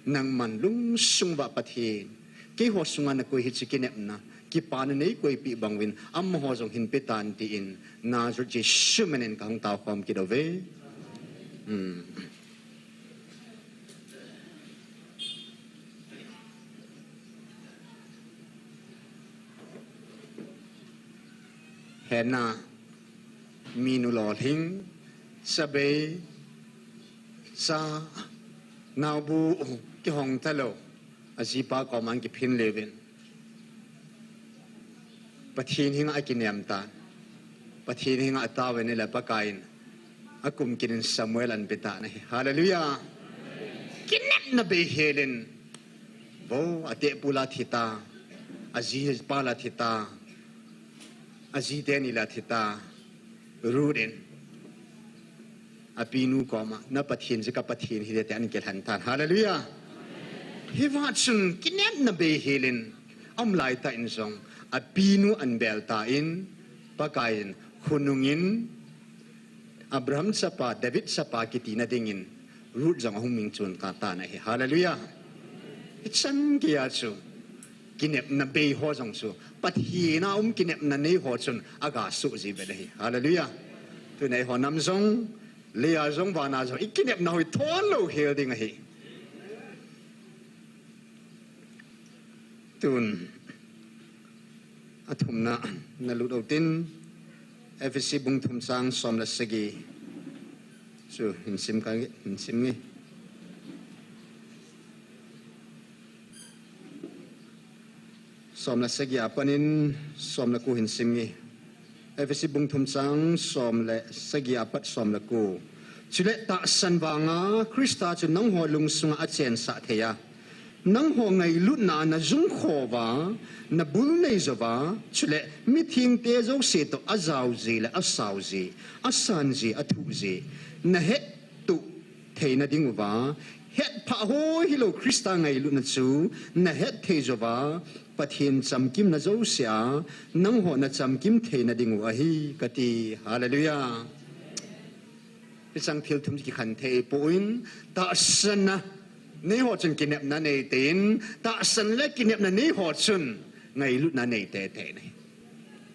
nangman lungsung uva Pathen, keiho sunga nakoi hiche kinepna, kipana neikoipeh bang uvin, amaho jong hinpe tan tin, Nazareth Jesu minin kahung taokhom kit uve. Hmm. Hena, minu lolhing, chabei, cha, naobu, kihong talou, ajipa koma kiphin leuvin, Pathen henga akinem tan. Pathen henga ataovin ahile Pakaiyin akum kinin Samuel ahin pe tan ahi. Hallelujah. Kinepna bei helin, vo, atehpu la thita, ajipa la thita, aji teni la thita, Ruth in apinu koma, na Pathen chu ka Pathen hite, tin ahin kilhen tan. Hallelujah. Hiva chun kinepna bei helin, aum laitah in jong, apinu ahin bel tan, Pakaiyin, khonungin, Abraham chapa, David chapa kitina dingin, Ruth jong ahung ming chon kha tan ahi. Hallelujah. Hichan geiya chu, kinepna bei ho jong chu, Pathen a um kinepna nei ho chun, aga soh ji vet ahi. Hallelujah. Tuna eiho nam jong, leiya jong, vana jong, ikinepna ho hi thon lou hel ding ahi. Tun, athumna, nalut utin, Ephesi bung thum chang som le sagi. Chu, hin sim ka, hin sim nge. Som le sagi a panin, som le ko hin sim nge. Ephesi bung thum chang som le sagi a pat som le ko. Chule tahsan vanga Christa chu nangho lungsunga achensah thei a, nangho ngailutna a najung khouva, nabul nei jouva, chule mithengte jouse toh ajao ji le asao ji, asan ji, athuh ji, nahettoh theina dinguva, hetphah hoi hilou Christa ngailutna chu nahet thei jouva, Pathen chamkimna jouse a, nangho nachamkim theina dingu ahi, kati. Hallelujah. Hichang thil thum kikhen thei poi, tahsanna nei ho chun kinepna nei tein, tahsan le kinepna nei ho chun ngailutna nei teitei in ahi.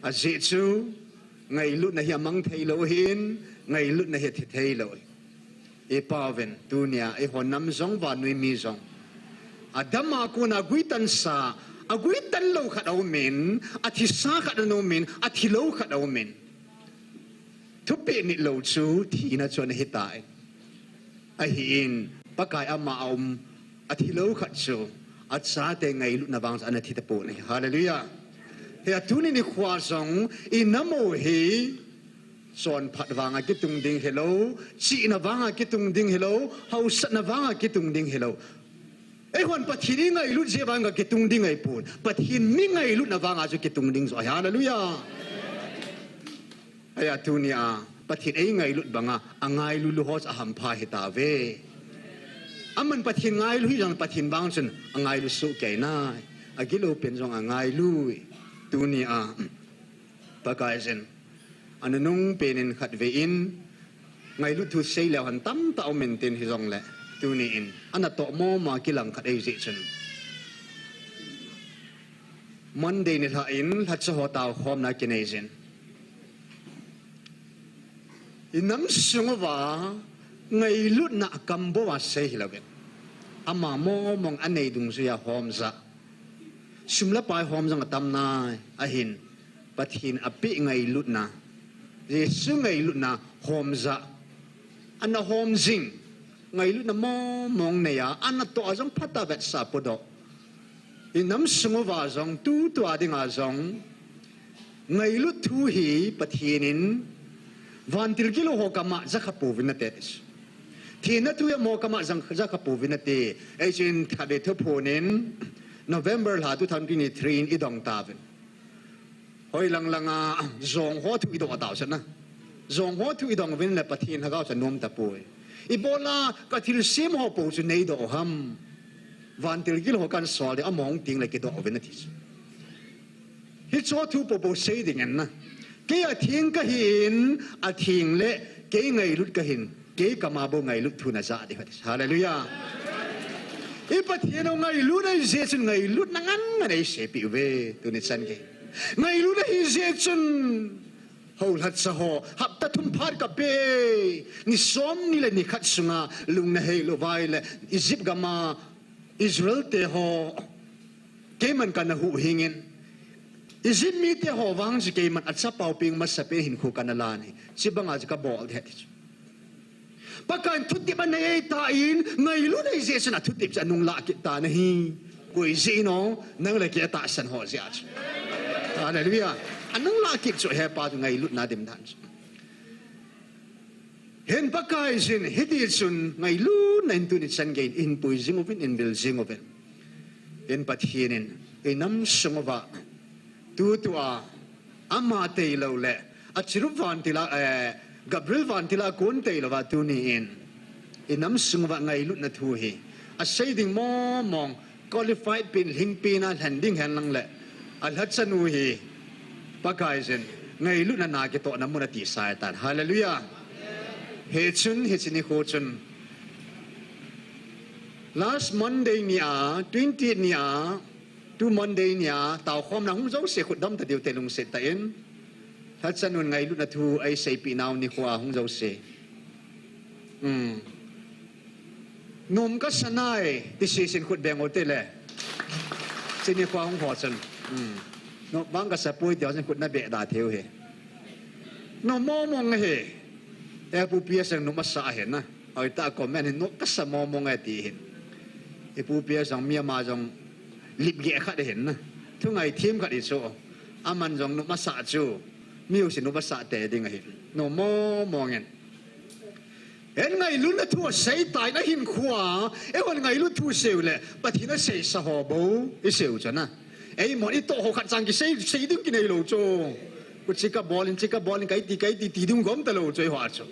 Ajeh chu, ngailutna hi amang thei lou ahin, ngailutna hi athi thei lou ahi. Ipa uvin, tunia, eiho nam jong, vannoi mi jong, adam'a kona aguitansa, aguitan lou khat aumin, athisa khat aumin, athi lou khat aumin. Thupeh nitlou chu thina chu ana hitai. Ahin, Pakai ama a um, athi lou khat chu, achate ngailutna vang chu ana thi tapon ahi. Hallelujah. Hia tuni nikhoa jong, inam u hi, chonphat vanga kitung ding hilou, chihna vanga kitung ding hilou, hausatna vanga kitung ding hilou. Eihon Pathen ingailut jeh vanga kitung ding ahipon, Pathen mi ngailutna vanga chu kitung ding joh ahi. Hallelujah. Hia tunia, Pathen eingailut banga, angailu lou ho chu ahampha hitauve. Aman Pathen ngailu hijong Pathen vang chun, angailu soh kei nai. Agilou pen jong angailui. Tunia, Pakaiyin, anunung penin khatvei in, ngailut thu seileu hen tamtah aumin tin hijongle, tuni in, anatoh mama kilang khat eijeh chun, Monday nilhah in, lhacha ho taokhomna kinei jin. Inam sunguva, ngailutna akam bouva sei hilouvin, ama momong anei dungjuiya homjah. Sum le pai hom jong atam nai, ahin, Pathen apeh ngailutna, Jesu ngailutna homjah. Ana hom jing, ngailutna momong neiya, anatoh a jong phatah a vetsah podoh. Inam sunguva jong, tutua dinga jong, ngailut thu hi Pathen in, vantil gilou ho kama jakha pouvin nate, ti chu. Thina thu hi amaho kama jang, jakha pouvin nate. Hichun khatvei thuphon in, November lha two thousand twenty-three in idong tauvin. Hoilang langa jong ho thu idoh tauvin na. Jong ho thu idong uvin le Pathen Lhagao chu anom tapoi. Ibola kathilsem ho pou chu neidoh u ham? Vantil gil ho kan sol ding, amaho hung teng le kidoh uvin ati chu. Hiche thu popo sei ding ahi na. Kei atheng kahin, atheng le kei ngailut kahin, kei kama bou ngailut thu najah ding ahi. Hallelujah. I Pathen u ngailutna ahi jeh chun ngailutna ngan ngan eiseipeh uve, tuni chan gei. Ngailutna ahi jeh chun, houlhatcha ho, hapta thum phat kape, ni som ni le ni khat sunga lungna heilou vai le Egypt gam a Israel te ho, keiman kana huhhing in, Egypt mite ho vang chu keiman achapa u peng masapen hinkho kana lan ahi, chubanga chu kabol ding ahi ti chu. Pakaiyin thutep anei ahitan, ngailutna ahi jeh chun athutep chu anunglah kit tan ahi. Koi jeh ham, nang le kei atahsan ho jeh a chu. Hallelujah. Anunglah kit chu hepa chu ngailutna dimdan chu. Hin Pakaiyin, hiti chun ngailutna in tuni chan gei in pui jing uvin, in vil jing uvin. In Pathen in, i nam sung uva, tutua, ama tailou le, achirup vantil a, eh, Gabriel vantil a kon tailou va tuni in, i nam sung uva ngailutna thu hi asei ding mong mong, qualified pen, lhingpen a lhen ding hen lang le, alhachanu hi Pakaiyin ngailutna na kitohna mun ati sai tan. Hallelujah. Hichun, hiche nikho chun, last Monday ni a, twenty ni a, tu Monday ni a, taokhomna hung jouse khut dam ta diu te, lungset tah in. Lhachanun ngailutna thu eiseipeh nau nikho a hung jouse. Hmm. Nom kasa nai, ti sisin khut beng u te le. Chuni kho hung ho chun. Hmm. Nom vang kasa poi ti ho chun khut na beh da thei u hi. Nom mong mong hi. E pu pi a sang nom asa hi na. Oi ta comment hi nom kasa mong mong e ti hin. E pu pi a sang mi ama jong lip ge khat hin na. Thu ngai thim khat i chu. Aman jong nom asa chu. Mi u si nom asa te ding ahi. Nom mong mong in. Hin ngailutna thu asei tai na hinkho a, eihon ngailut thu sei u le, Pathen a seisa ho bou, i sei u chu na. Eimahon i toh ho khat chang kisei, sei ding kinei lou chu. Ku chi ka bol in, chi ka bol in, kai ti, kai ti, ti ding gom ta lou chu, eiho a chu.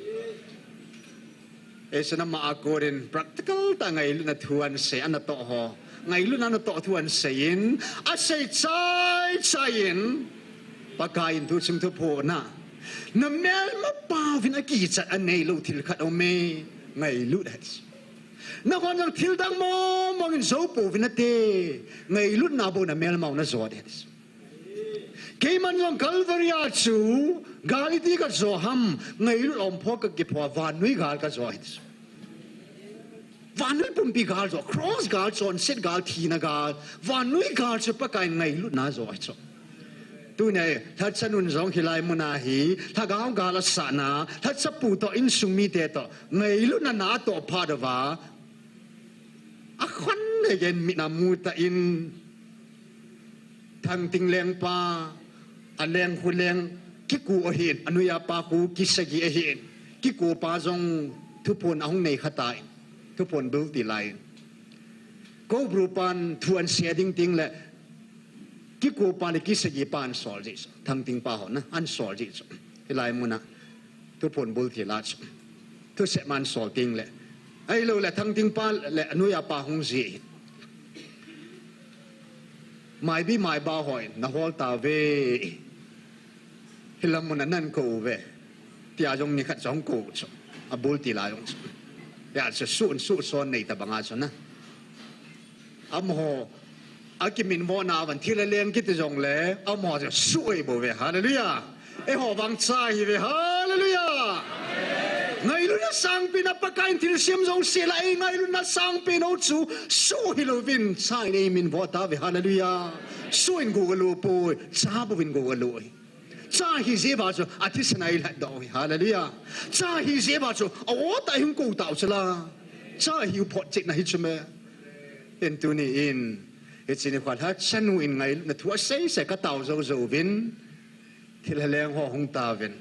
Ei sana ma a korin practical tah ngailutna thu ana sei, ana toh ho. Ngailutna ana toh thu ana sei in, asei chai chai in, Pakai in thu chim thu pho na. Na melma pa uvin akichat anei lou thil khat aume, ngailut hen. Nahon jong thil dang mong mong in jou pouvin nate, ngailutna bou na melma u na jo hen. Keiman jong Calvary a chu, gal iti ka jo ham, ngailut um pho ka kipho, vannoi gal ka jo hen. Vannoi pumpi gal jo, cross gal, chonset gal, thina gal, vannoi gal chu Pakai in ngailutna jo ahi chu. Tuni a, lhachanun jong hilai mun a hi, lhagao gal asahna, lhachapu toh insung mite toh, ngailutna na atoh phat uva, akhon nei gen mit a mu ta in, Thangting lengpa, aleng khu leng, kiku ahin, anoi a pa khu kisagi ahin, kiku pa jong thuphon ahung nei kha tan, thuphon bul ti lai in. Kobru pan thu ana sei ding ting le, kiku pa le kisagi pa ana sol ji, Thangting pa ho na, ana sol ji chu. Hilai mun a. Thuphon bul thil a chu. Thusei man sol ting le. Ahilou le Thangting pa le anoi a pa hung ji. Maibi maiba hon, na hol ta ve. Hilam mun a nan kou ve. Tia jong ni khat jong kou chu. Abul til a jong chu. Ya chu sun su son nei ta banga chu na. Amaho, akiminvo na van thil a leng kiti jong le, amaho chu su ei bou ve. Hallelujah. Eiho vang cha hi ve. Hallelujah. Ngailutna sangpen a Pakai in thilsem jouse la, ei ngailutna sangpen u chu su hilou vin cha in eiminvo ta ve. Hallelujah. Su in gu ga lou poi, cha bou vin gu ga lou hi. Cha hi jeh uva chu, athisan a eilhat doh hi. Hallelujah. Cha hi jeh uva chu, a-o tah a hung kou tau chu la. Cha hi u phot cheh na hi chu me. Hin tuni in, hiche ni kho lhachanu in ngailutna thu asei sei ka tau jou jou vin. Thil ha leng ho hung ta vin.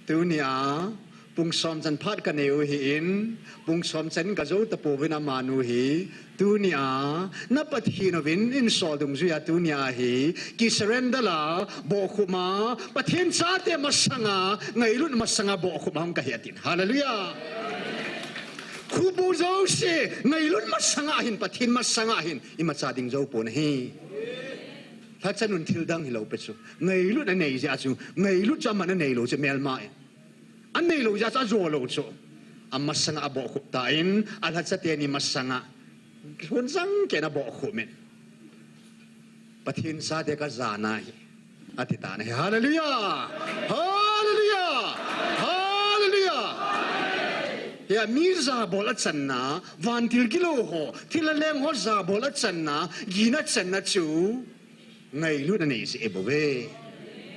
Tuni a, pung som chan phat ka nei u hi in, pung som chan ka jou ta pouvin amanu hi, tuni a, na Pathen uvin in sol dungjuia tuni a hi, ki surrender la, bohkhup ma, Pathen chate masanga, ngailut masanga bohkhup ma hung ka hi atin. Hallelujah. Khup u jouse, ngailut masanga hin, Pathen masanga hin, imacha ding jou pon ahi. Lhacha nun thil dang hilou pi chu. Ngailut anei jeh a chu, ngailut chu aman anei lou chu melma e. Anei lou jeh a chu ajo lou chu. Amasanga abohkhup tan, alhacha teni masanga. Hun jang ken abohkhup in. Pathen chate kaja nahi. Ati tan ahi. Hallelujah! Hallelujah! Hallelujah! Hia mi jabol achanna, vantil gilou ho, thil aleng ho jabol achanna, gina channa chu, ngailut anei jeh bou ve.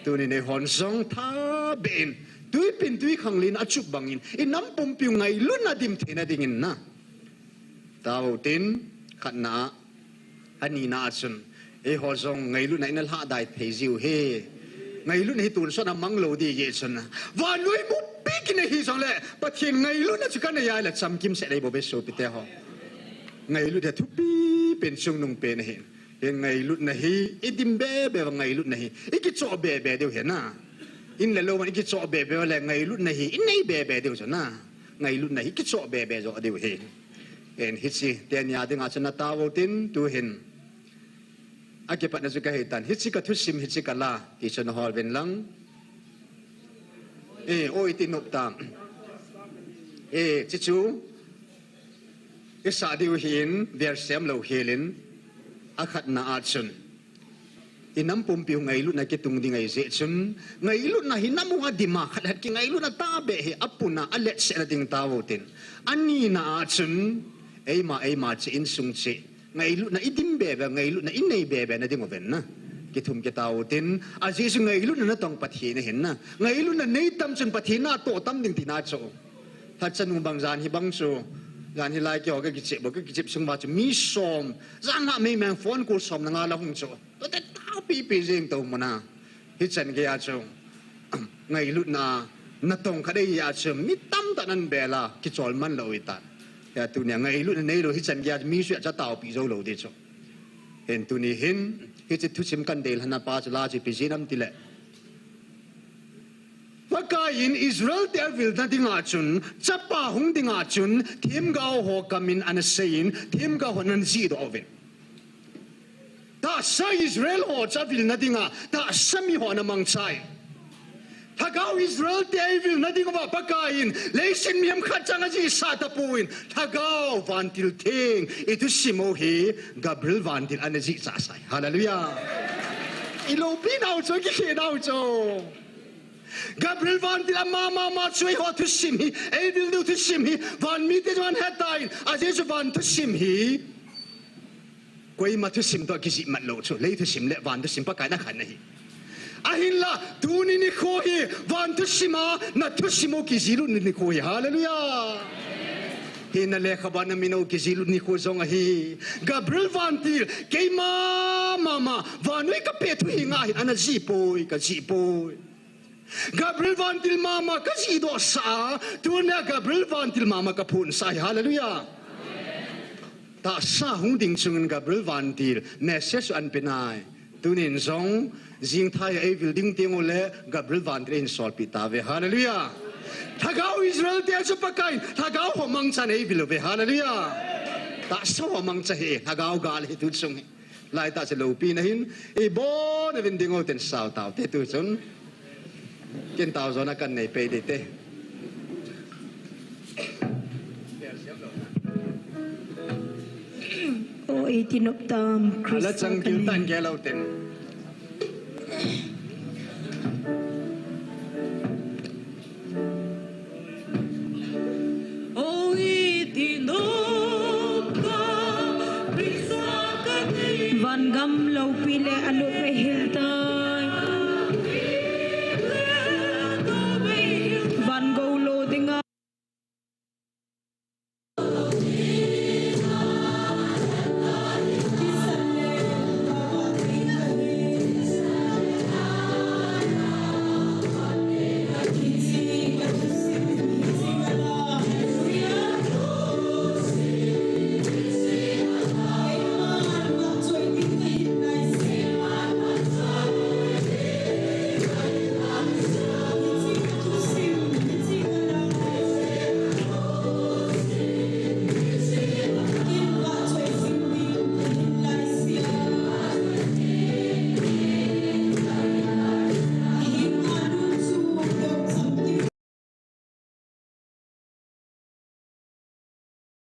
Tuni nei hon jong thabeh in, tuipin tuikhanglen achup bangin, inam pumpiu ngailutna dim theina dingin na. Tao tin, khatna a, anina a chun, eiho jong ngailutna in alhahdai thei jiu hi. Ngailutna hi tun sot a mang lou ding jeh chun. Vannoi mupi kinei hijongle, Pathen ngailutna chu kanei a le chamkim seh dei bou ve sopite ho. Ngailut hi thupi pen chungnung pen ahi. Hin ngailutna hi, idim bebe uva ngailutna hi, ikichoh bebe diu ahi na. In le lou man ikichoh bebe uva le ngailutna hi, inei bebe diu chu na. Ngailutna hi kichoh bebe jo diu ahi. Hin hiche, teni a dinga chu na tao tin, tuhin. Akipatna chu kahe tan. Hiche kathusim, hiche kala, ti chu na hol uvin lang. E, o iti nop tam. E, chuchu. Isah diu hin, ver sem lou helin. Akhatna a chun. Inam pumpiu ngailutna kitung ding ahi jeh chun. Ngailutna hi namu a dim a khat khat kingailutna tabeh hi apuna aletsahna ding tao tin. Anina a chun. Eima, eima cheh insung cheh. Ngailutna idim bebe, ngailutna inei bebe na ding uvin na. Kithum kitao tin, ajeh chu ngailutna natong Pathen ahin na. Ngailutna nei tam chun Pathen natoh tam ding tina chu. Lhacha nu bang jan hi bang chu. Jan hi lai keiho kakichep bou, kakichep sung uva chu mi som. Jan nga meimeng phone call som le nga la hung chu. Tote taopipi jeng tou muna. Hichan geiya chu, ngailutna natong khat ahi a chu, mi tamtah nan bel a, kichol man lou ahitan. Hia tunia ngailutna neilou, hichan geiya chu, mi suya chu ataopi jou lou ding chu. Hin tuni hin, hiche thusim kan deilhenna pa chu la chu ipi jeh ham itile. Pakaiyin Israel te avilna dinga chun, chapa hung dinga chun, themgao ho kamin ana seiyin, themgao ho ana jihdoh uvin. Tahsa Israel ho chu avilna dinga, tahsa mi ho ana mangchai. Lhagao Israel te eivilna dinguva Pakaiyin, leiset mihem khat chang ajihsah tapouvin, Lhagao vantil theng, ithusim u hi, Gabriel vantil ana jihchah sai. Hallelujah. Iloupina u chu, ikikhenau chu. Gabriel vantil ama mama chu eiho thusim hi, eivil diu thusim hi, van mite chun ahetan, ajeh chu van thusim hi. Koima thusim toh kijih mat lou chu, lei thusim le van thusim Pakaiyin akhan ahi. Ahinla, tuni nikho hi, van thusim a, nathusim u kijihlut nikho hi. Hallelujah. Hi nalekhabu a namin u kijihlut nikho jong ahi. Gabriel vantil, keima mama, vannoi kapeh thu hi nga hin, ana jih poi, kajih poi. Gabriel vantil mama kajihdoh sah a, tunia Gabriel vantil mama kaphon sah ahi. Hallelujah. Tahsa hung ding chungin Gabriel vantil message ana pe nai. Tunin jong, jingthai a eivil ding teng uleh, Gabriel vantil eihin solpeh tauve. Hallelujah. Lhagao Israel te chu Pakaiyin, lhagao ho mangchan eivil uve. Hallelujah. Tahsa ho mangcha hi, lhagao gal hi tu chung hi. Laitah chu loupina hin, ibon uvin ding u tin sao taute tu chun. Kin tao jona kan nei pei ding te. O iti nop tam, Christa chang kan kil nei. Tan ke lou tin.